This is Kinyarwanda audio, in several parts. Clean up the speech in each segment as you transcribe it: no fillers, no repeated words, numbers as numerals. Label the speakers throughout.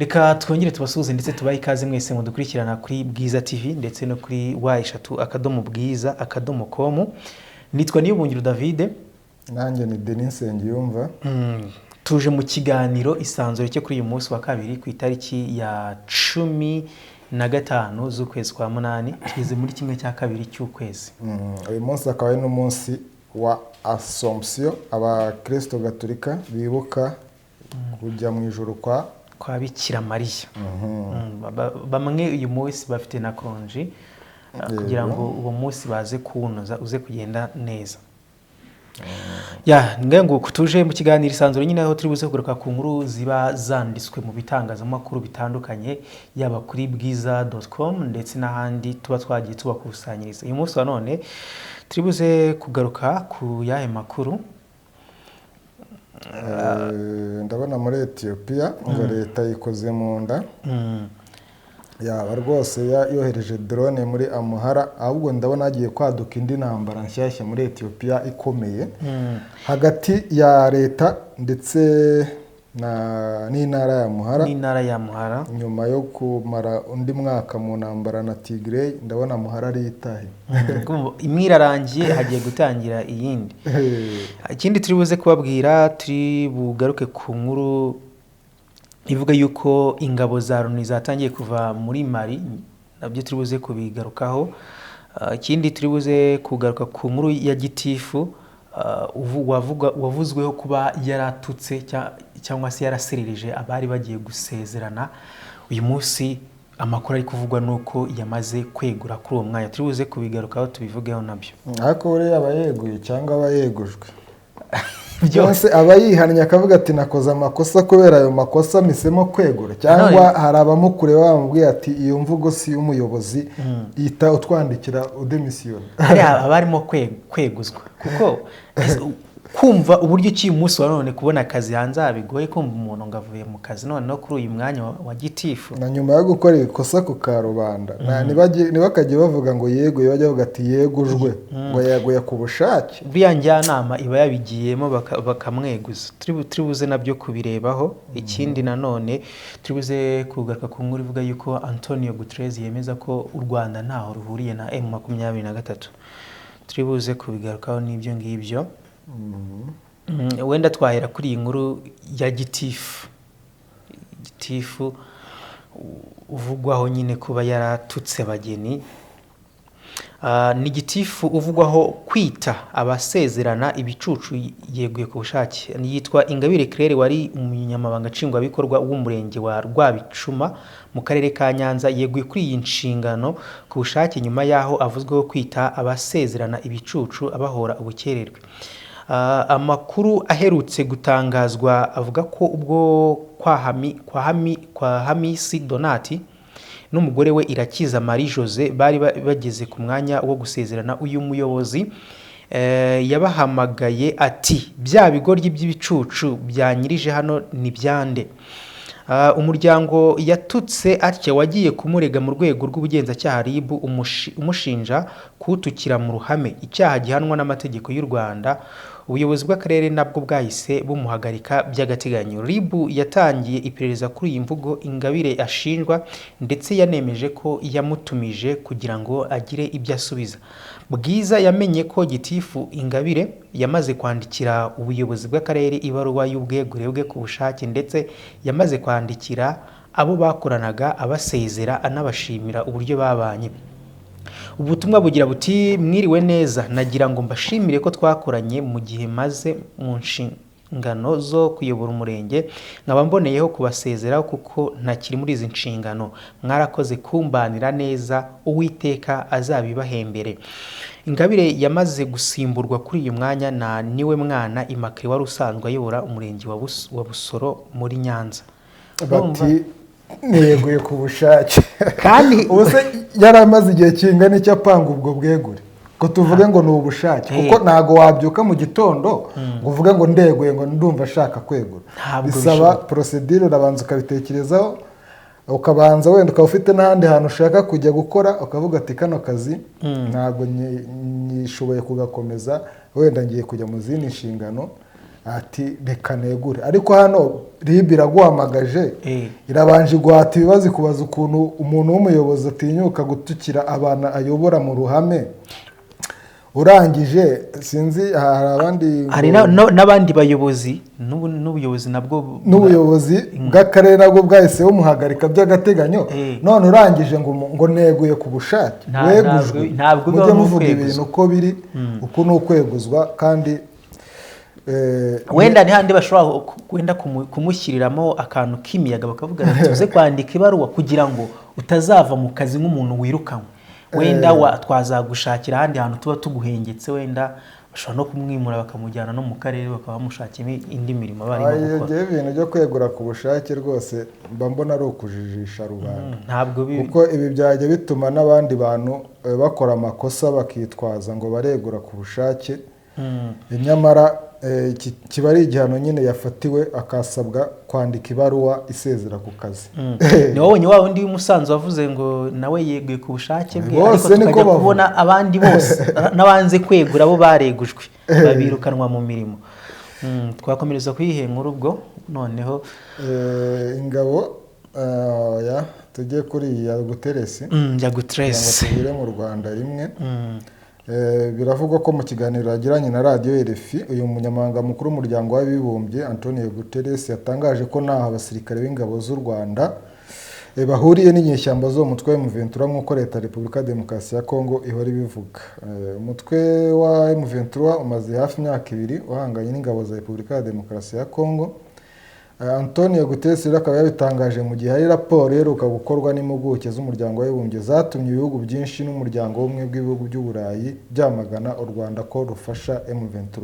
Speaker 1: Reka twongere tubasuhuze ndetse tubahe ikaze mwese mudukurikirana kuri Bwiza TV ndetse no kuri www.bwiza.com. Nitwa Niyobungiro David.
Speaker 2: Nanjye ni Denis Nsengiyumva.
Speaker 1: Tuje mu kiganiro Isanzure cyo kuri uyu munsi wa kabiri, ku itariki ya 15 z'ukwezi kwa munani. Tugeze muri 1/2 cy'ukwezi.
Speaker 2: Uyu munsi akaba ari n'umunsi wa Assomption, abakristo gatolika bibuka kujya mu ijuru kwa
Speaker 1: kwa Bikira Mariya. Bamwe uyu munsi bafite na konji kugira ngo uwo munsi baze kuwunoza, uze kugenda neza. Ya ngahe ngo tuje mu kiganiro Isanzure nyine, aho turi buze kugaruka ku nkuru ziba zanditswe mu bitangazamakuru bitandukanye, yaba kuri bwiza.com ndetse n'ahandi tuba twagiye tubakusanyiriza. Uyu munsi wa none turi buze kugaruka ku yahe makuru?
Speaker 2: Ndabona muri Etiyopiya ngo leta yikoze mu nda, yaba rwose yohereje drone muri Amuhara. Ahubwo ndabona hagiye kwaduka indi ntambara nshyashya muri Etiyopiya ikomeye hagati ya leta ndetse n'intara ya Amuhara.
Speaker 1: N'intara ya Muhara.
Speaker 2: Nyuma yo kumara undi mwaka mu ntambara na Tigray, ndabona Amuhara ari itahe.
Speaker 1: Imwe irarangiye, hagiye gutangira iyindi. Ikindi turi buze kubabwira, turi bugaruke ku nkuru ivuga yuko ingabo za Loni zatangiye kuva muri Mali, nabyo turi buze kubigarukaho. Ikindi turi buze kugaruka ku nkuru ya gitifu wavuzweho kuba yaratutse cyangwa se yaraserereje abari bagiye gusezerana. Uyu munsi amakuru ari kuvugwa nuko yamaze kwegura kuri uwo mwanya. Turi buze kubigarukaho, tubivugeho nabyo.
Speaker 2: Ariko buriya aba yeguye cyangwa aba yegujwe?
Speaker 1: Byose.
Speaker 2: Byose. Aba yihannye akavuga ati: "Nakoze amakosa, kubera ayo makosa mpisemo kwegura", cyangwa hari abamukureba bamubwiye ati: "Iyo mvugo si iy'umuyobozi, yita utwandikira udemisiyona"?
Speaker 1: Hari abarimo kweguzwa, kuko kumva uburyo ki uyu munsi wa none kubona akazi hanze aha bigoye, kumva umuntu ngo avuye mu kazi noneho kuri uyu mwanya wa gitifu.
Speaker 2: Na nyuma yo gukora ikosa ku karubanda, ntibakajye bavuga ngo yeguye, bajya bavuga ati yegujwe, ngo yeguye ku bushake.
Speaker 1: Buriya njyanama iba yabigiyemo bakamweguza. Turi buze nabyo kubirebaho. Ikindi nanone turi buze kugaruka ku nkuru ivuga yuko Antonio Guterres yemeza ko u Rwanda ntaho ruhuriye na M23. Turi buze kubigarukaho n'ibyo ngibyo. Wenda twahera kuri iyi nkuru ya gitifu uvugwaho nyine kuba yaratutse abageni. Ni gitifu uvugwaho kwita abasezerana ibicucu yeguye ku bushake. Yitwa Ingabire Claire, wari umunyamabanga nshingwabikorwa w'umurenge wa Rwabicuma mu karere ka Nyanza. Yeguye kuri iyi nshingano ku bushake nyuma y'aho avuzweho kwita abasezerana ibicucu abahora ubukererwe. Amakuru aherutse gutangazwa avuga ko ubwo kwa Hamisi Donati n'umugore we Irakiza Marie Jose bari bageze ku mwanya wo gusezerana, uyu muyobozi yabahamagaye ati: "Bya bigoryi by'ibicucu byanyirije hano ni byande?" Umuryango yatutse atya wagiye kumurega mu rwego rw'ubugenzacyaha RIB, umushinja kuwutukira mu ruhame, icyaha gihanwa n'amategeko y'u Rwanda. Ubuyobozi bw'akarere nabwo bwahise bumuhagarika by'agateganyo. RIB yatangiye iperereza kuri iyi mvugo Ingabire ashinjwa, ndetse yanemeje ko yamutumije kugira ngo agire ibyo asubiza. Bwiza yamenye ko gitifu Ingabire yamaze kwandikira ubuyobozi bw'akarere ibaruwa y'ubwegure bwe ku bushake, ndetse yamaze kwandikira abo bakoranaga abasezera, anabashimira uburyo babanye. Ubutumwa bugira buti: "Mwiriwe neza, nagira ngo mbashimire ko twakoranye mu gihe maze mu nshingano zo kuyobora umurenge, nkaba mboneyeho kubasezeraho kuko ntakiri muri izi nshingano. Mwarakoze kumbanira neza, Uwiteka azabibahembere." Ingabire yamaze gusimburwa kuri uyu mwanya na Niwe Mwana Immaculée, wari usanzwe ayobora umurenge wa Busoro muri Nyanza.
Speaker 2: Bati neguye ku bushake.
Speaker 1: Kandi
Speaker 2: Ubu se yari amaze igihe kingana icyo apanga ubwo bwegure, ngo tuvuge ngo ni ubushake? Kuko ntabwo wabyuka mu gitondo ngo uvuge ngo ndeguye, ngo ndumva ashaka kwegura.
Speaker 1: Ntabwo
Speaker 2: Bisaba
Speaker 1: bishoboka.
Speaker 2: procédure, urabanza ukabitekerezaho, ukabanza wenda ukaba ufite n'ahandi hantu ushaka kujya gukora, ukavuga ati: "Kano kazi ntabwo nyishoboye kugakomeza, wenda ngiye kujya mu zindi nshingano." Ati reka negure. Ariko hano RIB iraguhamagaje, irabanje iguhata ibibazo, ikubaza ukuntu umuntu w'umuyobozi atinyuka gutukira abantu ayobora mu ruhame. Urangije, sinzi, hari abandi
Speaker 1: Hari n'abandi bayobozi, n'ubuyobozi nabwo
Speaker 2: N'ubuyobozi bw'akarere nabwo bwahise bumuhagarika by'agateganyo. None urangije ngo neguye ku bushake. Wegujwe.
Speaker 1: Ntabwo
Speaker 2: Mujye
Speaker 1: bibaho
Speaker 2: muvuga
Speaker 1: kweguzwa.
Speaker 2: ibintu uko biri. Uku ni ukweguzwa kandi
Speaker 1: Wenda ni handi bashobora wenda kumushyiriramo akantu k'imiyaga, bakavuga bati tuze kwandika ibaruwa kugira ngo utazava mu kazi nk'umuntu wirukanwe, wenda twazagushakira ahandi hantu tuba tuguhengetse. Wenda bashobora no kumwimura bakamujyana no mu karere, bakaba bamushakira indi mirimo barimo gukora.
Speaker 2: Njyewe ibintu byo kwegura ku bushake rwose mba mbona ari ukujijisha rubanda.
Speaker 1: Ntabwo
Speaker 2: Kuko ibi byajya bituma n'abandi bantu bakora amakosa bakitwaza ngo baregura ku bushake, nyamara iki kiba ari igihano nyine yafatiwe, akasabwa kwandika ibaruwa isezera ku kazi.
Speaker 1: Ni wabonye wa wundi w'Umusanzu wavuze ngo nawe yeguye ku bushake bwe,
Speaker 2: Bose
Speaker 1: ariko
Speaker 2: niko
Speaker 1: tukajya
Speaker 2: bavuga.
Speaker 1: kubona abandi bose n'abanze kwegura bo baregujwe, babirukanwa mu mirimo. Twakomereza kuyihe nkuru ubwo noneho?
Speaker 2: Ingabo ya tujye kuri iyi ya Guterres
Speaker 1: Ya
Speaker 2: kugira ngo
Speaker 1: Guterres.
Speaker 2: tugere mu Rwanda rimwe. Biravugwa ko mu kiganiro yagiranye na radiyo RFI, uyu munyamabanga mukuru w'Umuryango w'Abibumbye Antonio Guterres yatangaje ko ntaho abasirikare b'ingabo z'u Rwanda bahuriye n'inyeshyamba zo mu mutwe wa M23 nk'uko leta ya Repubulika ya Demokarasi ya Kongo ihora ibivuga. Umutwe wa M23 umaze hafi imyaka 2 uhanganye n'ingabo za Repubulika ya Demokarasi ya Kongo. Antonio Guterres rero akaba yabitangaje mu gihe hari raporo iheruka gukorwa n'impuguke z'Umuryango w'Abibumbye zatumye ibihugu byinshi n'Umuryango w'Ubumwe bw'Ibihugu by'Uburayi byamagana u Rwanda ko rufasha M23.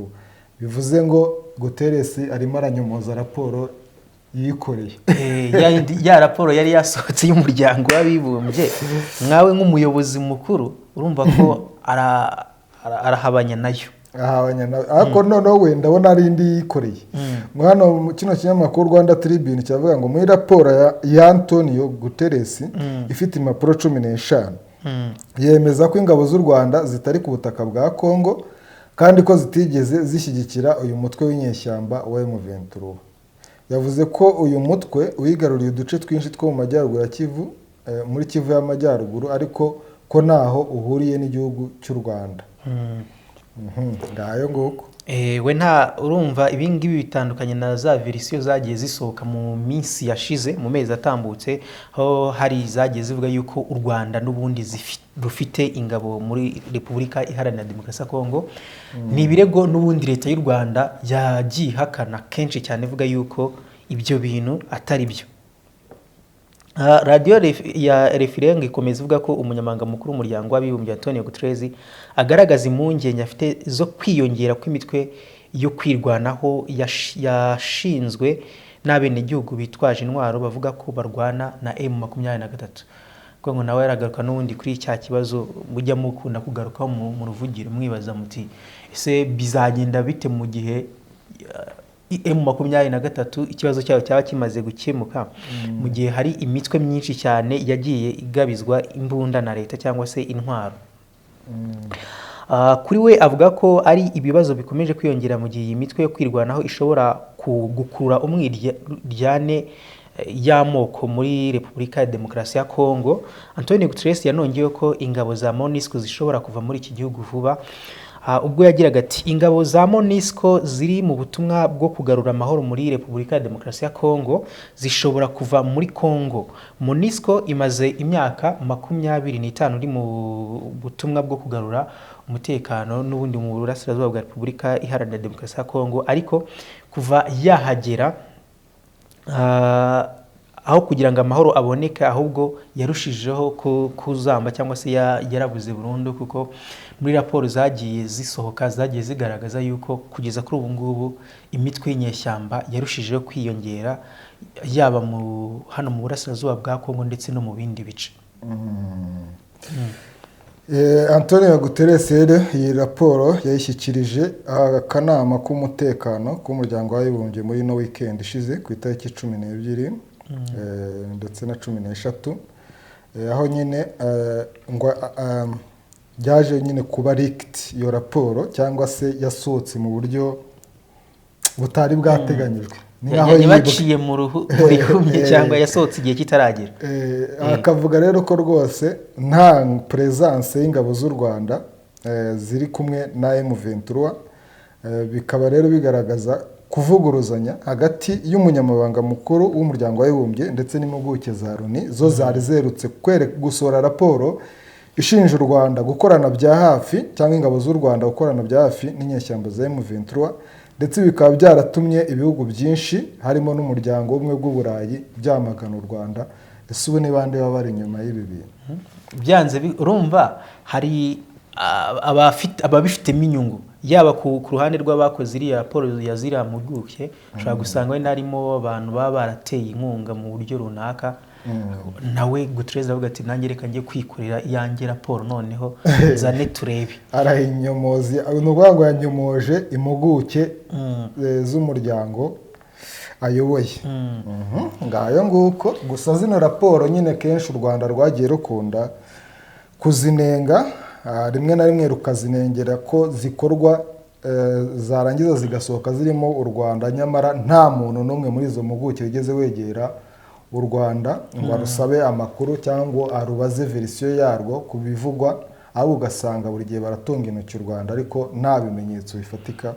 Speaker 2: Bivuze ngo Guterres arimo aranyomoza raporo yikoreye.
Speaker 1: Ya raporo yari yasohotse y'Umuryango w'Abibumbye, nkawe nk'umuyobozi mukuru urumva ko arahabanya nayo.
Speaker 2: Ahabanya nawe, ariko noneho we ndabona ari indi yikoreye. Hano mu kino kinyamakuru Rwanda Tribune kiravuga ngo muri raporo ya Antonio Guterres ifite impapuro 15, yemeza ko ingabo z'u Rwanda zitari ku butaka bwa Congo kandi ko zitigeze zishyigikira uyu mutwe w'inyeshyamba wa M23. Yavuze ko uyu mutwe wigaruriye uduce twinshi two mu majyaruguru ya Kivu, muri Kivu y'Amajyaruguru, ariko ko ntaho uhuriye n'igihugu cy'u Rwanda. Ngayo nguko.
Speaker 1: We nta urumva ibi ngibi bitandukanye na za verisiyo zagiye zisohoka mu minsi yashize, mu mezi atambutse, aho hari zagiye zivuga yuko u Rwanda n'ubundi rufite ingabo muri Repubulika Iharanira Demokarasi ya Kongo. Ni ibirego n'ubundi leta y'u Rwanda yagiye ihakana kenshi cyane, ivuga yuko ibyo bintu atari byo. Radiyo ya RFI ikomeza ivuga ko umunyamabanga mukuru w'Umuryango w'Abibumbye Antonio Guterres agaragaza impungenge afite zo kwiyongera kw'imitwe yo kwirwanaho yashinzwe n'abenegihugu bitwaje intwaro bavuga ko barwana na M23. Kuko ngo nawe yaragaruka n'ubundi kuri cya kibazo mujya mukunda kugarukaho mu ruvugiro, mwibaza muti ese bizagenda bite mu gihe M23 ikibazo cyayo cyaba kimaze gukemuka, mu gihe hari imitwe myinshi cyane yagiye igabizwa imbunda na leta cyangwa se intwaro. Kuri we avuga ko ari ibibazo bikomeje kwiyongera mu gihe iyi mitwe yo kwirwanaho ishobora gukurura umwiryane y'amoko muri Repubulika ya Demokarasi ya Kongo. Antonio Guterres yanongeyeho ko ingabo za MONUSCO zishobora kuva muri iki gihugu vuba. Ubwo yagiraga ati ingabo za MONUSCO ziri mu butumwa bwo kugarura amahoro muri Repubulika ya Demokarasi ya Kongo zishobora kuva muri Kongo. MONUSCO imaze imyaka 25 iri mu butumwa bwo kugarura umutekano n'ubundi mu burasirazuba bwa Repubulika Iharanira Demokarasi ya Kongo, ariko kuva yahagera, aho kugira ngo amahoro aboneke ahubwo yarushijeho kuzamba cyangwa se yarabuze burundu, kuko muri raporo zagiye zisohoka zagiye zigaragaza yuko kugeza kuri ubu ngubu imitwe y'inyeshyamba yarushijeho kwiyongera, yaba hano mu burasirazuba bwa Kongo ndetse no mu bindi bice.
Speaker 2: Antonio Guterres rero iyi raporo yayishyikirije akanama k'umutekano k'Umuryango w'Abibumbye muri ino weekend ishize ku itariki 12 ndetse na 13, aho nyine ngo byaje nyine kuba leaked iyo raporo, cyangwa se yasohotse mu buryo butari bwateganyijwe. Ni nkaho yibwe.
Speaker 1: Yabaciye mu rihumye cyangwa yasohotse igihe kitaragera.
Speaker 2: Akavuga rero ko rwose nta presence y'ingabo z'u Rwanda ziri kumwe na M23. Bikaba rero bigaragaza kuvuguruzanya hagati y'umunyamabanga mukuru w'umuryango w'abibumbye ndetse n'impuguke za Loni, zo zari zerutse gusohora raporo ishinja u Rwanda gukorana bya hafi, cyangwa ingabo z'u Rwanda gukorana bya hafi n'inyeshyamba za M23, ndetse bikaba byaratumye ibihugu byinshi harimo n'umuryango w'ubumwe bw'Uburayi byamagana u Rwanda. Ese ubu ni bande baba bari inyuma y'ibi bintu?
Speaker 1: Byanze urumva hari ababifitemo inyungu, yaba ku ruhande rw'abakoze iriya raporo ya ziriya mpuguke, ushobora gusanga wenda harimo abantu baba barateye inkunga mu buryo runaka. Nawe Guterres avuga ati nanjye reka njye kwikorera iyanjye raporo, noneho nzane turebe.
Speaker 2: Arayinyomozi, ni ukuvuga ngo yanyomoje impuguke z'umuryango ayoboye. Ngayo nguko. Gusa zino raporo nyine kenshi u Rwanda rwagiye rukunda kuzinenga, rimwe na rimwe rukazinengera ko zikorwa, zarangiza zigasohoka zirimo u Rwanda, nyamara nta muntu n'umwe muri izo mpuguke wigeze wegera u Rwanda ngo arusabe amakuru cyangwa arubaze version yarwo ku bivugwa, ahubwo ugasanga buri gihe baratunga intoki u Rwanda ariko nta bimenyetso bifatika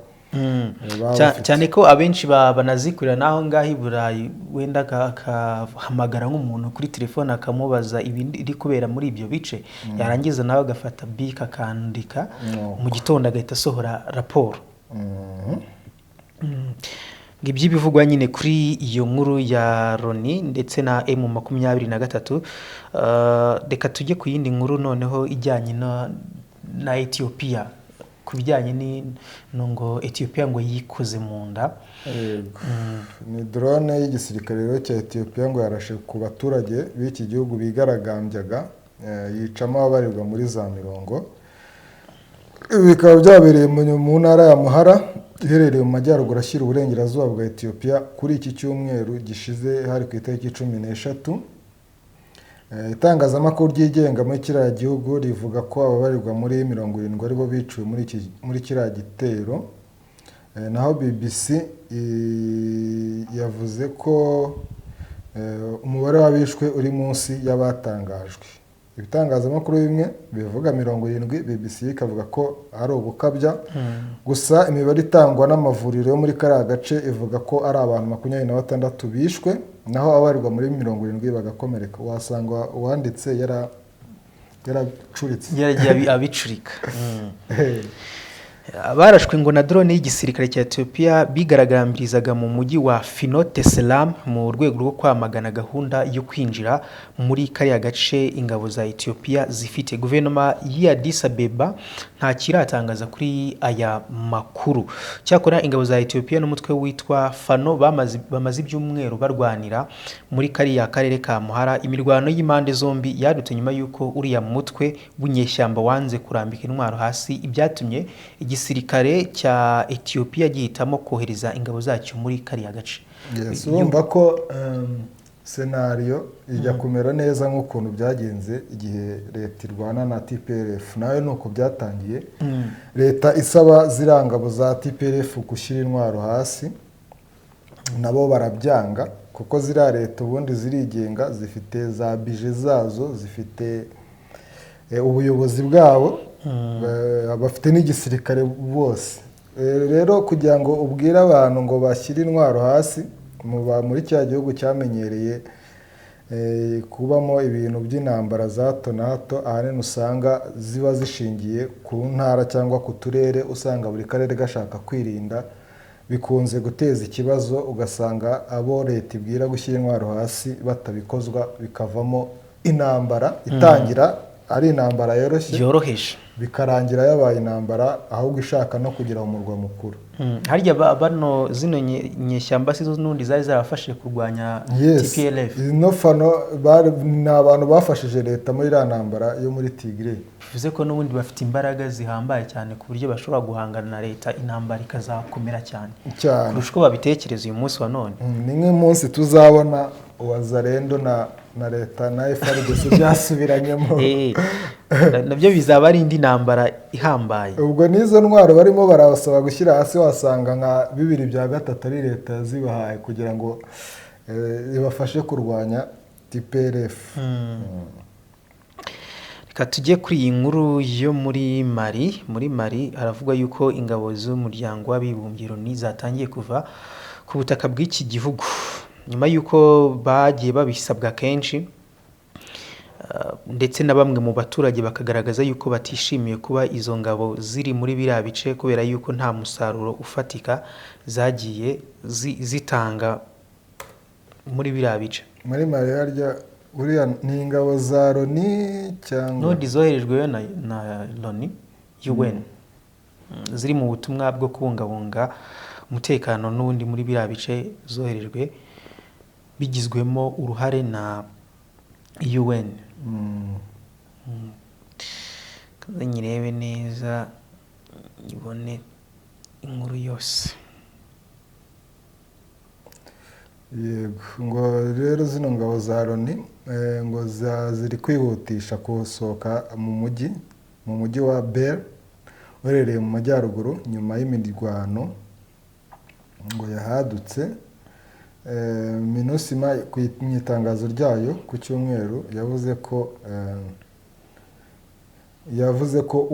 Speaker 2: baba bafite.
Speaker 1: Cyane ko abenshi banazikorera n'aho ngaho i Burayi, wenda akahamagara nk'umuntu kuri telefone akamubaza ibiri kubera muri ibyo bice, yarangiza nawe agafata bike akandika, mu gitondo agahita asohora raporo. Ngo iby'ibivugwa nyine kuri iyo nkuru ya Loni ndetse na M23. Reka tujye ku yindi nkuru noneho ijyanye na Ethiopia, ku bijyanye ni ngo Ethiopia ngo yikoze mu nda.
Speaker 2: Yego. Ni drone y'igisirikare rero cya Ethiopia ngo yarashe ku baturage b'iki gihugu bigaragambyaga, yicamo ababarirwa muri za mirongo. Ibi bikaba byabereye mu ntara ya Amhara iherereye mu majyaruguru ashyira uburengerazuba bwa Ethiopia kuri iki cyumweru gishize, hari ku itariki 13. Itangazamakuru ryigenga muri kiriya gihugu rivuga ko ababarirwa muri 70 aribo biciwe muri kiriya gitero. Naho BBC yavuze ko umubare w'abishwe uri munsi y'abatangajwe. Ibitangazamakuru bimwe bivuga 70, BBC ikavuga ko ari ubukabya. Gusa imibare itangwa n'amavuriro yo muri kariya gace ivuga ko ari abantu 26 bishwe, naho abarirwa muri 70 bagakomereka. Wasanga uwanditse yaracuritse.
Speaker 1: Yaragiye abicurika. Barashwe ngo na drone y'igisirikare cya Ethiopia bigaragambirizaga mu mujyi wa Finote Selam mu rwego rwo kwamagana gahunda yo kwinjira muri kariya gace ingabo za Ethiopia zifite. Guverinoma y'i Addis Abeba nta kiratangaza kuri aya makuru. Cyakora ingabo za Ethiopia n'umutwe witwa Fano bamaze ibyumweru barwanira muri kariya karere ka Amhara. Imirwano y'impande zombi yadutse nyuma y'uko uriya mutwe w'inyeshyamba wanze kurambika intwaro hasi, ibyatumye igisirikare cya Ethiopia gihitamo kohereza ingabo zacyo muri kariya gace.
Speaker 2: Yes, urumva ko scenario ijya kumera neza nk'ukuntu byagenze igihe leta irwana na TPLF. Nayo ni uko byatangiye, leta isaba ziriya ngabo za TPLF gushyira intwaro hasi, nabo barabyanga, kuko ziriya leta ubundi zirigenga, zifite za budget zazo, zifite ubuyobozi bwabo, bafite n'igisirikare bose. Rero kugira ngo ubwire abantu ngo bashyire intwaro hasi muri cya gihugu cyamenyereye kubamo ibintu by'intambara za hato na hato, ahanini usanga ziba zishingiye ku ntara cyangwa ku turere, usanga buri karere gashaka kwirinda, bikunze guteza ikibazo, ugasanga abo leta ibwira gushyira intwaro hasi batabikozwa, bikavamo intambara itangira ari intambara yoroshye,
Speaker 1: yoroheje,
Speaker 2: bikarangira yabaye intambara ahubwo ishaka no kugera mu murwa mukuru.
Speaker 1: Harya bano zino nyeshyamba si zo n'ubundi zari zarafashije kurwanya
Speaker 2: Yes.
Speaker 1: TPLF?
Speaker 2: Ino Fano ni abantu bafashije leta muri iriya ntambara yo muri Tigray.
Speaker 1: Bivuze ko n'ubundi bafite imbaraga zihambaye cyane ku buryo bashobora guhangana na leta, intambara ikazakomera cyane
Speaker 2: cyane
Speaker 1: kurusha uko babitekereza uyu munsi wa none.
Speaker 2: Ni nk'umunsi tuzabona Wazalendo na leta na FARDC byasubiranyemo.
Speaker 1: Nabyo bizaba ari indi ntambara ihambaye.
Speaker 2: Ubwo n'izo ntwaro barimo barabasaba gushyira hasi, wasanga nka bibiri bya gatatu ari leta yazibahaye kugira ngo ibafashe kurwanya TPLF.
Speaker 1: Reka tujye kuri iyi nkuru yo muri Mali. Muri Mali haravugwa yuko ingabo z'umuryango w'abibumbye Loni zatangiye kuva ku butaka bw'iki gihugu nyuma y'uko bagiye babisabwa kenshi, ndetse na bamwe mu baturage bakagaragaza yuko batishimiye kuba izo ngabo ziri muri biriya bice, kubera yuko nta musaruro ufatika zagiye zitanga muri biriya bice.
Speaker 2: Muri Mali harya uriya ni ingabo za Loni cyangwa?
Speaker 1: Nodi zoherejweyo na Loni, UN, ziri mu butumwa bwo kubungabunga umutekano n'ubundi muri biriya bice, zoherejwe bigizwemo uruhare na UN. Kaze nyirebe neza nyibone inkuru yose.
Speaker 2: Yego, ngo rero zino ngabo za Loni ngo ziri kwihutisha gusohoka mu mujyi wa Bel uherereye mu majyaruguru, nyuma y'imirwano ngo yahadutse. MINUSMA mu itangazo ryayo ku cyumweru yavuze ko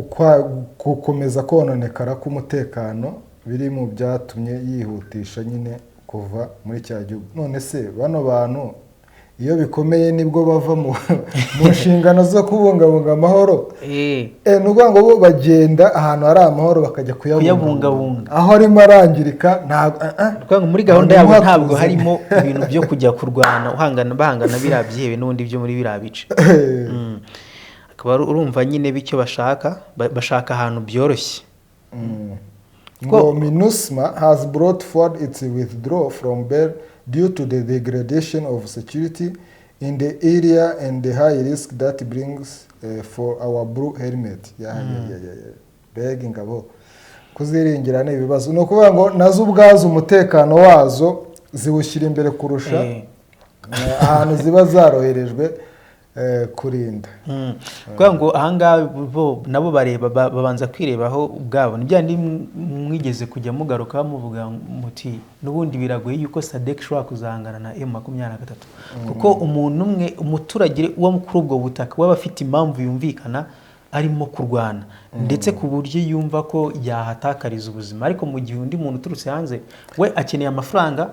Speaker 2: gukomeza kononekara k'umutekano biri mu byatumye yihutisha nyine kuva muri cya gihugu. None se bano bantu iyo bikomeye nibwo bava mu nshingano zo kubungabunga amahoro? Ni ukuvuga ngo bo bagenda ahantu hari amahoro bakajya kuyabungabunga.
Speaker 1: Kuyabungabunga.
Speaker 2: Aho arimo arangirika ntabwo
Speaker 1: Ni ukuvuga ngo muri gahunda yabo ntabwo harimo ibintu byo kujya kurwana uhangana bahangana biriya byihebe n'ubundi byo muri biriya bice. Akaba urumva nyine bityo bashaka bashaka ahantu byoroshye.
Speaker 2: Ngo MINUSMA has brought forward its withdrawal from Bel due to the degradation of security in the area and the high risk that brings for our blue helmet. Ya, ya, ya, ya, ya. Mbega ingabo kuziringira ni ibibazo. Ni ukuvuga ngo nazo ubwazo umutekano wazo ziwushyira imbere kurusha ahantu ziba zaroherejwe kurinda.
Speaker 1: Kuvuga ngo ahangaha bo nabo bareba babanza kwirebaho ubwabo. Ni bya bindi mwigeze kujya mugaruka muvuga muti n'ubundi biragoye yuko SADC ishobora kuzahangana na M23, kuko umuntu umwe, umuturage wo kuri ubwo butaka, waba afite impamvu yumvikana arimo kurwana, ndetse ku buryo yumva ko yahatakariza ubuzima, ariko mu gihe undi muntu uturutse hanze we akeneye amafaranga,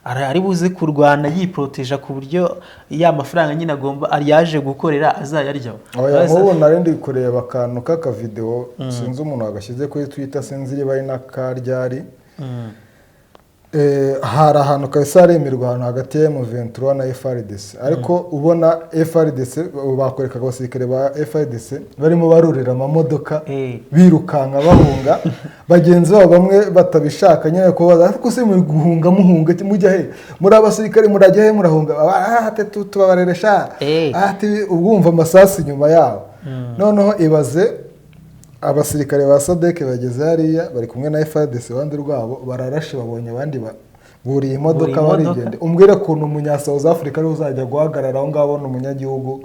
Speaker 1: ari buze kurwana yiporoteja ku buryo ya mafaranga nyine agomba yaje gukorera azayaryaho.
Speaker 2: Oya, nk'ubu nari ndi kureba akantu k'akavidewo, sinzi umuntu wagashyize kuri Twitter, sinzi niba ari n'akaryari. Hari ahantu kabisa haremerwa ahantu hagati ya M23 na FARDC, ariko ubona FARDC bakwerekaga abasirikare ba FARDC barimo barurira amamodoka, birukanka bahunga, bagenzi babo bamwe batabishaka nyine kubaza: "Ariko se muri guhunga muhunga iki? Mujya he? Muri abasirikare murajya he murahunga?" "Ah, ate tubabarere sha." Ati ubwumva amasasu inyuma yabo. Noneho ibaze abasirikare ba SADC bageze hariya bari kumwe na FARDC iruhande rwabo, bararashe, babonye abandi buriye imodoka.
Speaker 1: Buriye imodoka.
Speaker 2: Barigende umbwire ukuntu umunya South Africa ariwe uzajya guhagarara aho ngaho abona umunyagihugu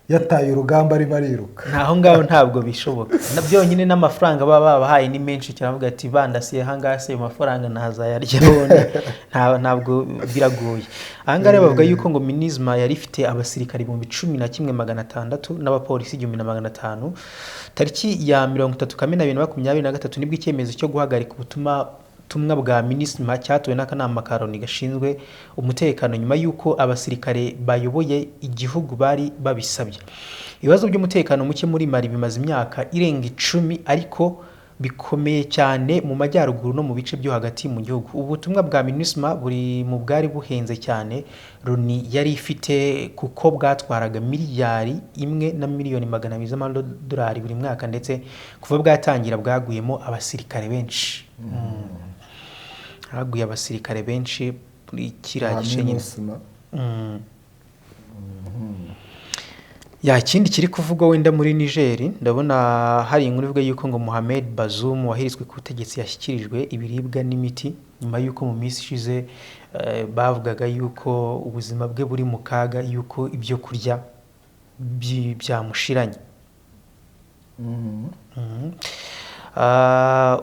Speaker 2: yataye urugamba arimo ariruka.
Speaker 1: Aho ngaho ntabwo bishoboka na byonyine, n'amafaranga baba babahaye ni menshi cyane, avuga ati bandasiye aha ngaha se ayo mafaranga ntazayaryaho? Ntabwo biragoye. Aha ngaha rero bavuga yuko ngo MINUSMA yari ifite abasirikare 11,600 n'abapolisi 1,500. Tariki ya 30 Kamena 2023 nibwo icyemezo cyo guhagarika ubutumwa bwa MINUSMA cyatowe n'akanama ka Loni gashinzwe umutekano, nyuma y'uko abasirikare bayoboye igihugu bari babisabye. Ibibazo by'umutekano muke muri Mali bimaze imyaka irenga 10, ariko bikomeye cyane mu majyaruguru no mu bice byo hagati mu gihugu. Ubutumwa bwa MINUSMA buri mu bwari buhenze cyane Loni yari ifite, kuko bwatwaraga miliyari 1 na miliyoni 200 z'amadolari buri mwaka, ndetse kuva bwatangira bwaguyemo abasirikare benshi. Haguye abasirikare benshi muri kiriya gice nyine.
Speaker 2: MINUSMA.
Speaker 1: Ya, ikindi kiri kuvugwa wenda muri Niger, ndabona hari inkuru ivuga yuko ngo Mohamed Bazoum wahiritswe ku butegetsi yashyikirijwe ibiribwa n'imiti, nyuma yuko mu minsi ishize bavugaga yuko ubuzima bwe buri mu kaga, yuko ibyo kurya byamushiranye.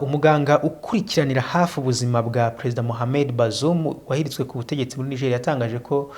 Speaker 1: Umuganga ukurikiranira hafi ubuzima bwa Perezida Mohamed Bazoum wahiritswe ku butegetsi muri Niger yatangaje ko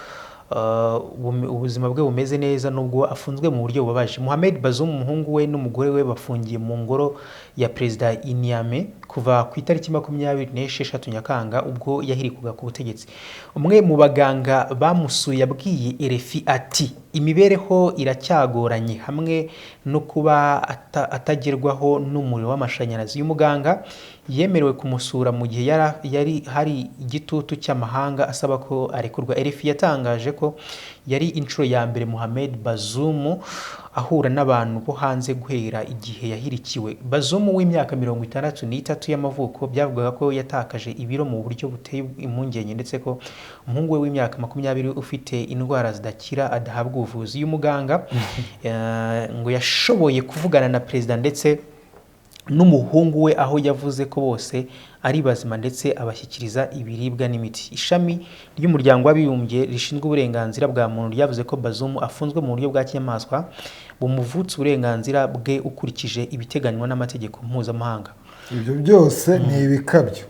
Speaker 1: ubuzima bwe bumeze neza nubwo afunzwe mu buryo bubabaje. Mohamed Bazoum, umuhungu we n'umugore we bafungiye mu ngoro ya Perezida i Niamey kuva ku itariki 26 Nyakanga, ubwo yahirikwaga ku butegetsi. Umwe mu baganga bamusuye yabwiye RFI ati: "Imibereho iracyagoranye hamwe no kuba atagerwaho n'umuriro w'amashanyarazi." Uyu muganga yemerewe kumusura mu gihe yari hari igitutu cy'amahanga asaba ko arekurwa. RFI yatangaje ko yari inshuro ya mbere Mohamed Bazoum ahura n'abantu bo hanze guhera igihe yahirikiwe. Bazoum w'imyaka 63 y'amavuko byavugaga ko yatakaje ibiro mu buryo buteye impungenge, ndetse ko umuhungu we w'imyaka 20 ufite indwara zidakira adahabwa ubuvuzi. Uyu muganga ngo yashoboye kuvugana na perezida ndetse n'umuhungu we, aho yavuze ko bose ari bazima, ndetse abashyikiriza ibiribwa n'imiti. Ishami ry'umuryango w'abibumbye rishinzwe uburenganzira bwa muntu ryavuze ko Bazoum afunzwe mu buryo bwa kinyamaswa bumuvutsa uburenganzira bwe ukurikije ibiteganywa n'amategeko mpuzamahanga.
Speaker 2: Ibyo byose ni ibikabyo.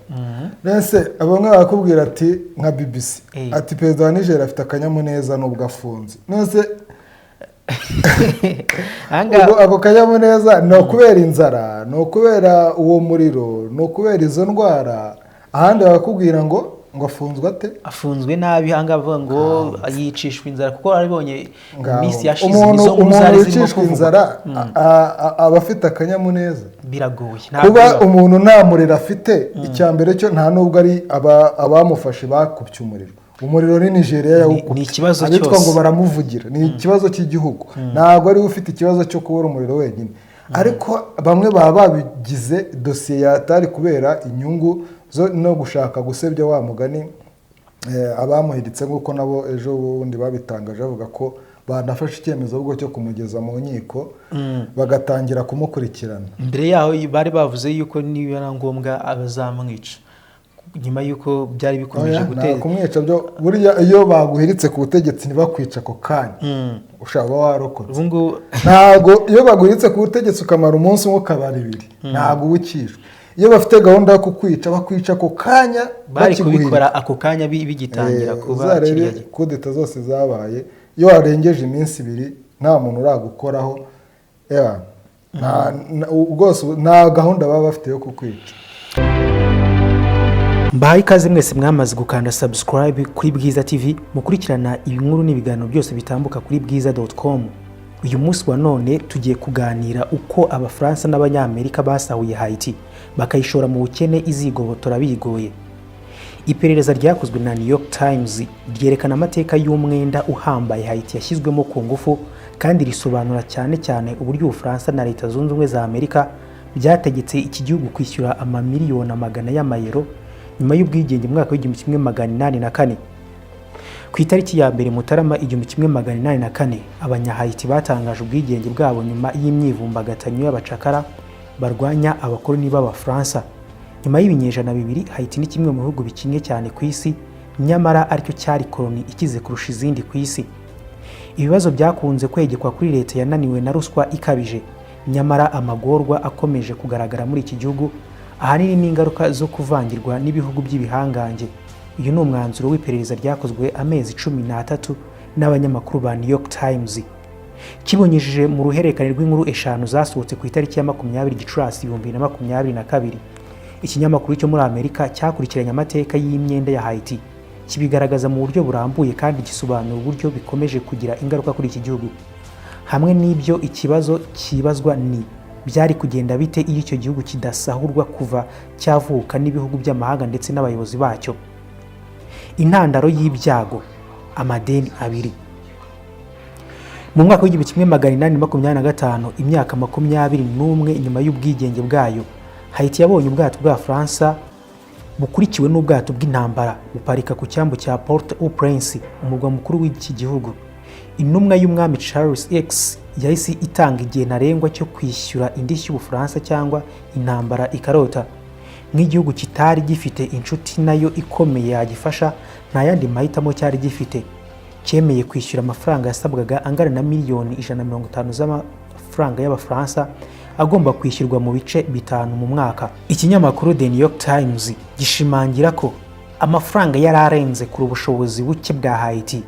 Speaker 2: Mbese bamwe barakubwira ati nka BBC ati perezida wa Niger afite akanyamuneza nubwo afunze. None
Speaker 1: Ahangaha
Speaker 2: ako kanyamuneza ni ukubera inzara, ni ukubera uwo muriro, ni ukubera izo ndwara? Ahandi bakakubwira ngo afunzwe ate?
Speaker 1: Afunzwe nabi. Ahangaha bavuga ngo yicishwa inzara, kuko warabibonye mu
Speaker 2: Ngaho.
Speaker 1: minsi yashize
Speaker 2: Umuntu
Speaker 1: nizo nkuru
Speaker 2: umuntu
Speaker 1: zari zirimo
Speaker 2: wicishwa
Speaker 1: kuvugwa.
Speaker 2: inzara aba afite akanyamuneza?
Speaker 1: Biragoye, ntabwo
Speaker 2: Kuba
Speaker 1: bibaho.
Speaker 2: umuntu nta muriro afite, icya mbere cyo nta nubwo ari abamufashe bakupye umuriro. Umuriro ni Nigeria yawukupye.
Speaker 1: Ni ikibazo
Speaker 2: Abitwa
Speaker 1: cyose.
Speaker 2: ngo baramuvugira, ni ikibazo cy'igihugu, ntabwo ariwe ufite ikibazo cyo kubura umuriro wenyine. Ariko bamwe baba babigize dosiye yatari kubera inyungu zo no gushaka gusebya wa mugani abamuhiritse, nk'uko nabo ejo bundi babitangaje bavuga ko banafashe icyemezo ahubwo cyo kumugeza mu nkiko, bagatangira kumukurikirana.
Speaker 1: Mbere yaho bari bavuze yuko niba na ngombwa abazamwica, nyuma y'uko byari bikomeje
Speaker 2: Oya, nta
Speaker 1: guteza
Speaker 2: kumwica byo. Buriya iyo baguhiritse ku butegetsi ntibakwica ako kanya, ushobora kuba warokotse.
Speaker 1: Ubu ngubu
Speaker 2: Ntabwo iyo baguhiritse ku butegetsi ukamara umunsi umwe, ukabara ibiri, ntabwo uba ukishwe. Iyo bafite gahunda yo kukwica, bakwica ako kanya
Speaker 1: bari
Speaker 2: bakiguhirika.
Speaker 1: kubikora ako kanya bigitangira kuba
Speaker 2: Uzarebe
Speaker 1: kiriya gihe.
Speaker 2: kudeta zose zabaye, iyo warengeje iminsi 2 nta muntu uragukoraho, ewa, rwose nta gahunda baba bafite yo kukwica.
Speaker 1: Mbahaye ikaze mwese mwamaze gukanda subscribe kuri Bwiza TV, mukurikirana inkuru n'ibiganiro byose bitambuka kuri bwiza.com. Uyu munsi wa none tugiye kuganira uko Abafaransa n'Abanyamerika basahuye Haiti bakayishora mu bukene izigobotora bigoye. Iperereza ryakozwe na New York Times ryerekana amateka y'umwenda uhambaye Haiti yashyizwemo ku ngufu, kandi risobanura cyane cyane uburyo Ubufaransa na Leta Zunze Ubumwe za Amerika byategetse iki gihugu kwishyura amamiliyoni amagana y'amayero nyuma y'ubwigenge mu mwaka w'1804. Ku itariki ya 1 Mutarama 1804, Abanyahayiti batangaje ubwigenge bwabo nyuma y'imyivumbagatanyo y'abacakara barwanya abakoloni b'Abafaransa. Nyuma y'ibinyejana 2, Haiti ni kimwe mu bihugu bikennye cyane ku isi, nyamara aricyo cyari koloni ikize kurusha izindi ku isi. Ibibazo byakunze kwegekwa kuri leta yananiwe na ruswa ikabije, nyamara amagorwa akomeje kugaragara muri iki gihugu ahanini ni ingaruka zo kuvangirwa n'ibihugu by'ibihangange. Uyu ni umwanzuro w'iperereza ryakozwe amezi 13 n'abanyamakuru ba New York Times, kibunyujije mu ruhererekane rw'inkuru eshanu zasohotse ku itariki ya 20 Gicurasi 2022. Ikinyamakuru cyo muri Amerika cyakurikiranye amateka y'imyenda ya Haiti, kibigaragaza mu buryo burambuye kandi gisobanura uburyo bikomeje kugira ingaruka kuri iki gihugu. Hamwe n'ibyo, ikibazo kibazwa ni: byari kugenda bite iyo icyo gihugu kidasahurwa kuva cyavuka n'ibihugu by'amahanga ndetse n'abayobozi bacyo? Intandaro y'ibyago: amadeni abiri. Mu mwaka w'1825, imyaka 21 nyuma y'ubwigenge bwayo, Haiti yabonye ubwato bw'Abafaransa bukurikiwe n'ubwato bw'intambara buparika ku cyambu cya Port au Prince, umurwa mukuru w'iki gihugu. Intumwa y'umwami Charles X yahise itanga igihe ntarengwa cyo kwishyura indishyi y'Ubufaransa cyangwa intambara ikarota. Nk'igihugu kitari gifite inshuti nayo ikomeye yagifasha, nta yandi mahitamo cyari gifite. Cyemeye kwishyura amafaranga yasabwaga angana na miliyoni 150 z'amafaranga y'Abafaransa, agomba kwishyurwa mu bice 5 mu mwaka. Ikinyamakuru The New York Times gishimangira ko amafaranga yari arenze kure ubushobozi buke bwa Haiti.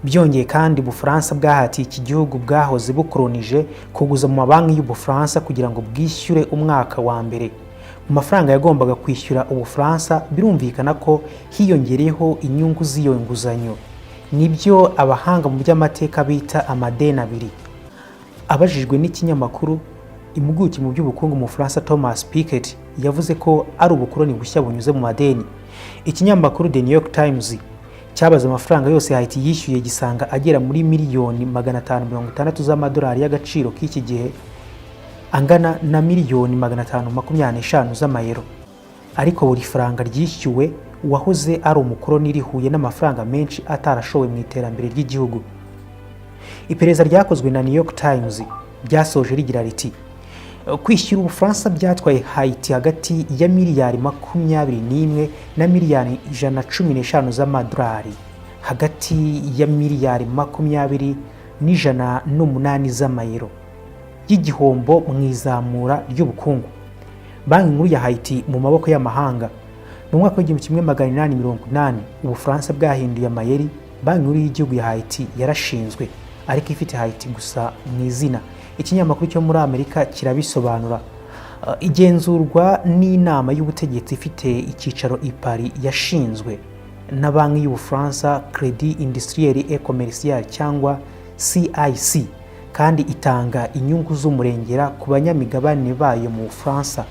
Speaker 1: Byongeye kandi, Ubufaransa bwahatiye iki gihugu bwahoze bukoronije kuguza mu mabanki y'Ubufaransa kugira ngo bwishyure umwaka wa mbere. Mu mafaranga yagombaga kwishyura Ubufaransa, birumvikana ko hiyongereyeho inyungu z'iyo nguzanyo. Nibyo abahanga mu by'amateka bita amadeni abiri. Abajijwe n'ikinyamakuru, impuguke mu by'ubukungu mu Bufaransa Thomas Piketty yavuze ko ari ubukoloni bushya bunyuze mu madeni. Ikinyamakuru The New York Times cyabaze amafaranga yose Haiti yishyuye, gisanga agera muri miliyoni 560 z'amadolari y'agaciro k'iki gihe, angana na miliyoni 525 z'amayero. Ariko buri faranga ryishyuwe uwahoze ari umukoloni rihuye n'amafaranga menshi atarashowe mu iterambere ry'igihugu. Iperereza ryakozwe na New York Times ryasoje rigira riti: "Kwishyura Ubufaransa byatwaye Haiti hagati ya miliyari 21 na miliyari 115 z'amadolari, hagati ya miliyari 20 n'108 z'amayero y'igihombo mu izamura ry'ubukungu." Banki Nkuru ya Haiti mu maboko y'amahanga. Mu mwaka w'1880, Ubufaransa bwahinduye amayeri. Banki Nkuru y'Igihugu ya Haiti yarashinzwe, ariko ifite Haiti gusa mu izina. Ikinyamakuru cyo muri Amerika kirabisobanura. Igenzurwa n'inama y'ubutegetsi ifite icyicaro i Paris, yashinzwe na banki y'Ubufaransa Crédit Industriel et Commercial cyangwa CIC, kandi itanga inyungu z'umurengera ku banyamigabane bayo mu Bufaransa.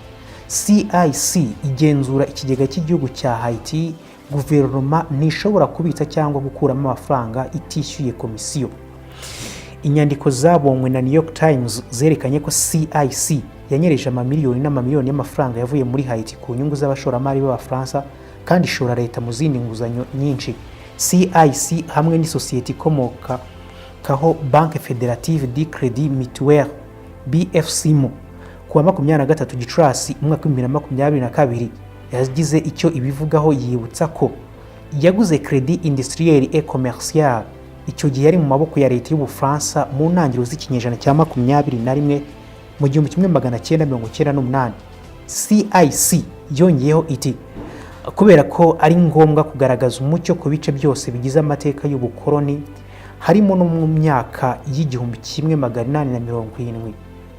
Speaker 1: CIC igenzura ikigega cy'igihugu cya Haiti. Guverinoma ntishobora kubitsa cyangwa gukuramo amafaranga itishyuye komisiyo. Inyandiko zabonywe na New York Times zerekanye ko CIC yanyereje amamiliyoni n'amamiliyoni y'amafaranga yavuye muri Haiti ku nyungu z'abashoramari b'Abafaransa, kandi ishora leta mu zindi nguzanyo nyinshi. CIC hamwe n'isosiyete ikomoka kaho Banque Fédérative du Crédit Mutuel, BFCM, ku wa 23 Gicurasi umwaka w'2022 yagize icyo ibivugaho, yibutsa ko yaguze Crédit Industriel et Commercial, icyo gihe yari mu maboko ya leta y'Ubufaransa, mu ntangiriro z'ikinyejana cya 21, mu 1998. CIC yongeyeho iti: "Kubera ko ari ngombwa kugaragaza umucyo ku bice byose bigize amateka y'ubukoloni, harimo no mu myaka y'1870,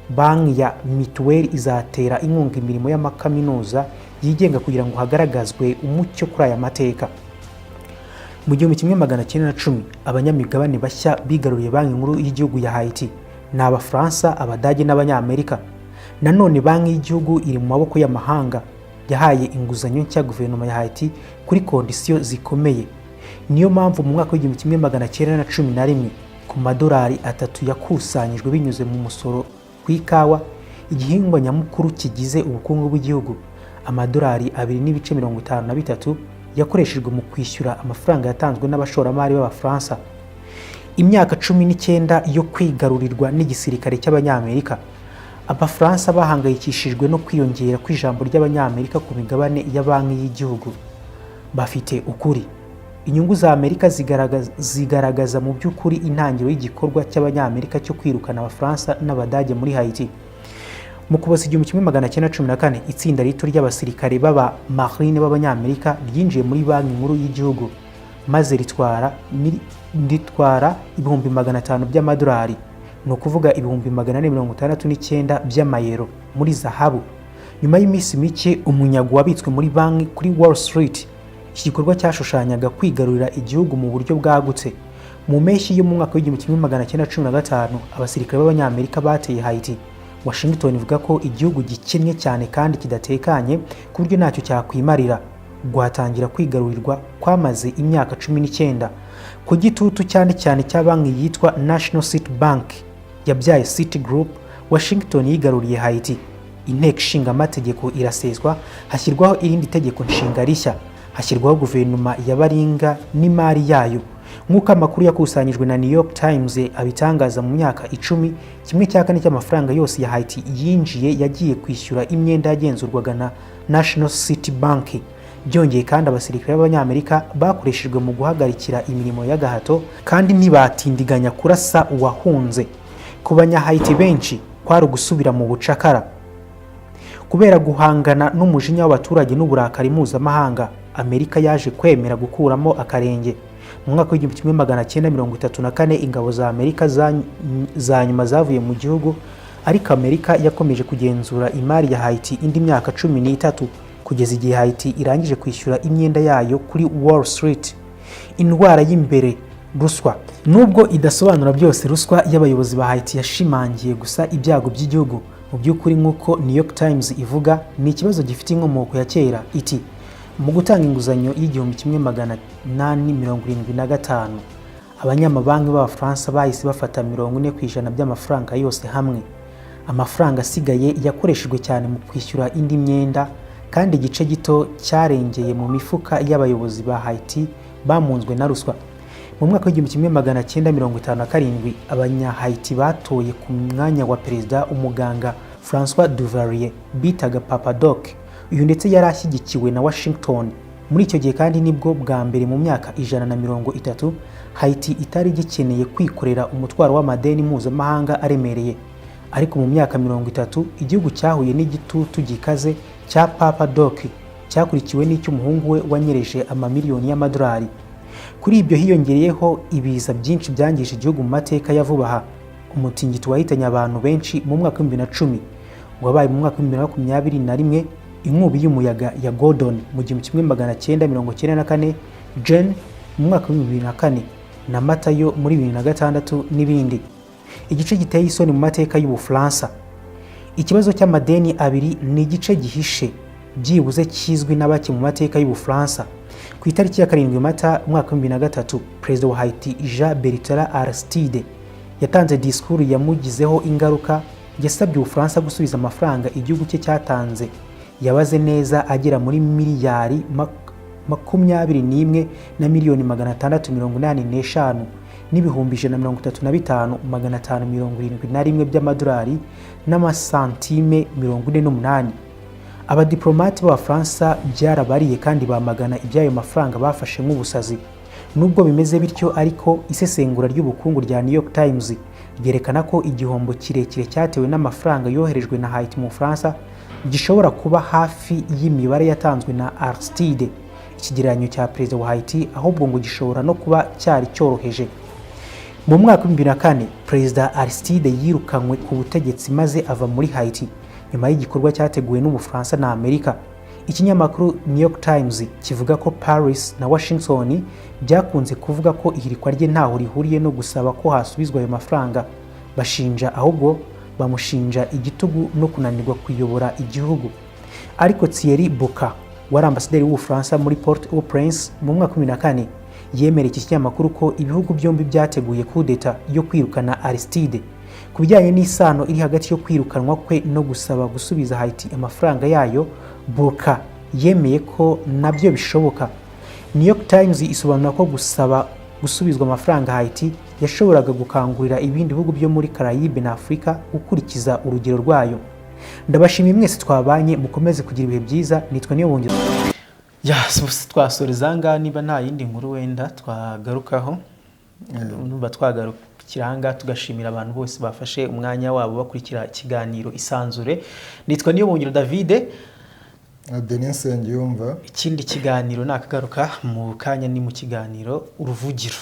Speaker 1: banki ya Mituweli izatera inkunga imirimo y'amakaminuza yigenga kugira ngo hagaragazwe umucyo kuri aya mateka." Mu 1910, abanyamigabane bashya bigaruriye Banki Nkuru y'Igihugu ya Haiti ni Abafaransa, Abadage n'Abanyamerika. Nanone banki y'igihugu iri mu maboko y'amahanga. Yahaye inguzanyo nshya guverinoma ya Haiti kuri kondisiyo zikomeye. Niyo mpamvu mu mwaka w'1911, ku madolari 3 yakusanyijwe binyuze mu musoro ku ikawa, igihingwa nyamukuru kigize ubukungu bw'igihugu, amadolari 2.53 yakoreshejwe mu kwishyura amafaranga yatanzwe n'abashoramari b'Abafaransa. Imyaka 19 yo kwigarurirwa n'igisirikare cy'Abanyamerika. Abafaransa bahangayikishijwe no kwiyongera kw'ijambo ry'Abanyamerika ku migabane ya banki y'igihugu. Bafite ukuri. Inyungu za Amerika zigaragaza mu by'ukuri intangiriro y'igikorwa cy'Abanyamerika cyo kwirukana Abafaransa n'Abadage muri Haiti. Mu Kuboza 1914, itsinda rito ry'abasirikare b'aba marine b'Abanyamerika ryinjiye muri Banki Nkuru y'Igihugu, maze ritwara 500,000 by'amadolari, ni ukuvuga 469,000 by'amayero, muri zahabu. Nyuma y'iminsi mike, umunyago wabitswe muri banki kuri Wall Street. Iki gikorwa cyashushanyaga kwigarurira igihugu mu buryo bwagutse. Mu mpeshyi yo mu mwaka w'1915, abasirikare b'Abanyamerika bateye Haiti. Washington ivuga ko igihugu gikennye cyane kandi kidatekanye ku buryo ntacyo cyakwimarira. Rwatangira kwigarurirwa kwamaze imyaka 19. Ku gitutu cyane cyane cya banki yitwa National City Bank yabyaye Citigroup, Washington yigaruriye Haiti. Inteko Ishinga Amategeko iraseswa, hashyirwaho irindi tegeko nshinga rishya, hashyirwaho guverinoma ya baringa n'imari yayo. Nk'uko amakuru yakusanyijwe na New York Times abitangaza, mu myaka 10, 1/4 cy'amafaranga yose ya Haiti yinjiye yagiye kwishyura imyenda yagenzurwaga na National City Bank. Byongeye kandi, abasirikare b'Abanyamerika bakoreshejwe mu guhagarikira imirimo y'agahato kandi ntibatindiganya kurasa uwahunze. Ku Banyahayiti benshi kwari ugusubira mu bucakara. Kubera guhangana n'umujinya w'abaturage n'uburakari mpuzamahanga, Amerika yaje kwemera gukuramo akarenge. Mu mwaka w'1934 ingabo za Amerika za nyuma zavuye mu gihugu, ariko Amerika yakomeje kugenzura imari ya Haiti indi myaka 13 kugeza igihe Haiti irangije kwishyura imyenda yayo kuri Wall Street. Indwara y'imbere, ruswa. Nubwo idasobanura byose, ruswa y'abayobozi ba Haiti yashimangiye gusa ibyago by'igihugu. Mu by'ukuri, nk'uko New York Times ivuga, ni ikibazo gifite inkomoko ya kera. Iti: "Mu gutanga inguzanyo y'1875, abanyamabanki b'Abafaransa bahise bafata 40% by'amafaranga yose hamwe. Amafaranga asigaye yakoreshejwe cyane mu kwishyura indi myenda, kandi igice gito cyarengeye mu mifuka y'abayobozi ba Haiti bamunzwe na ruswa." Mu mwaka w'1957 Abanyahayiti batoye ku mwanya wa perezida umuganga Francois Duvalier bitaga Papa Doc. Uyu ndetse yari ashyigikiwe na Washington. Muri icyo gihe kandi nibwo bwa mbere mu myaka 130 Haiti itari igikeneye kwikorera umutwaro w'amadeni mpuzamahanga aremereye. Ariko mu myaka 30 igihugu cyahuye n'igitutu gikaze cya Papa Doc, cyakurikiwe n'icy'umuhungu we wanyereje amamiliyoni y'amadolari. Kuri ibyo hiyongereyeho ibiza byinshi byangije igihugu mu mateka ya vuba aha: umutingito wahitanye abantu benshi mu mwaka w'2010, wabaye mu mwaka w'2021, inkubi y'umuyaga ya Gordon mu 1994, Jeanne mu mwaka w'2004 na Matayo muri 2006 n'ibindi. Igice giteye isoni mu mateka y'Ubufaransa. Ikibazo cy'amadeni abiri ni igice gihishe, byibuze kizwi na bake, mu mateka y'Ubufaransa. Ku itariki ya 7 Mata umwaka wa 2003, perezida wa Haiti Jean Bertrand Aristide yatanze disikuru yamugizeho ingaruka. Yasabye Ubufaransa gusubiza amafaranga igihugu cye cyatanze, yabaze neza agera muri miliyari 21 na miliyoni 685 n'ibihumbi 135,571 by'amadolari n'amasantime 48. Abadiplomate b'Abafaransa byarabariye kandi bamagana iby'ayo mafaranga bafashe nk'ubusazi. Nubwo bimeze bityo ariko, isesengura ry'ubukungu rya New York Times ryerekana ko igihombo kirekire cyatewe n'amafaranga yoherejwe na Haiti mu Bufaransa gishobora kuba hafi y'imibare yatanzwe na Aristide, ikigereranyo cya perezida wa Haiti, ahubwo ngo gishobora no kuba cyari cyoroheje. Mu mwaka wa 2004 Perezida Aristide yirukanywe ku butegetsi maze ava muri Haiti nyuma y'igikorwa cyateguwe n'Ubufaransa na Amerika. Ikinyamakuru New York Times kivuga ko Paris na Washington byakunze kuvuga ko ihirikwa rye ntaho rihuriye no gusaba ko hasubizwa ayo mafaranga. Bashinja ahubwo bamushinja igitugu no kunanirwa kuyobora igihugu. Ariko Thierry Burkhard, wari ambasaderi w'Ubufaransa muri Port au Prince mu mwaka wa 2004, yemereye iki kinyamakuru ko ibihugu byombi byateguye kudeta yo kwirukana Aristide. Ku bijyanye n'isano iri hagati yo kwirukanwa kwe no gusaba gusubiza Haiti amafaranga yayo, Burkhard yemeye ko nabyo bishoboka. New York Times isobanura ko gusaba gusubizwa amafaranga Haiti yashoboraga gukangurira ibindi bihugu byo muri Caraïbe na Afurika gukurikiza urugero rwayo. Ndabashimiye mwese twabanye, mukomeze kugira ibihe byiza. Nitwa Niyo Bungiro. Ya, twasoreza aha ngaha niba nta yindi nkuru wenda twagarukaho. Numva twagarukira aha ngaha, tugashimira abantu bose bafashe umwanya wabo bakurikira ikiganiro Isanzure. Nitwa Niyo Bungiro Davide.
Speaker 2: Na Denis Nsengiyumva.
Speaker 1: Ikindi kiganiro nakagaruka mu kanya, ni mu kiganiro Uruvugiro.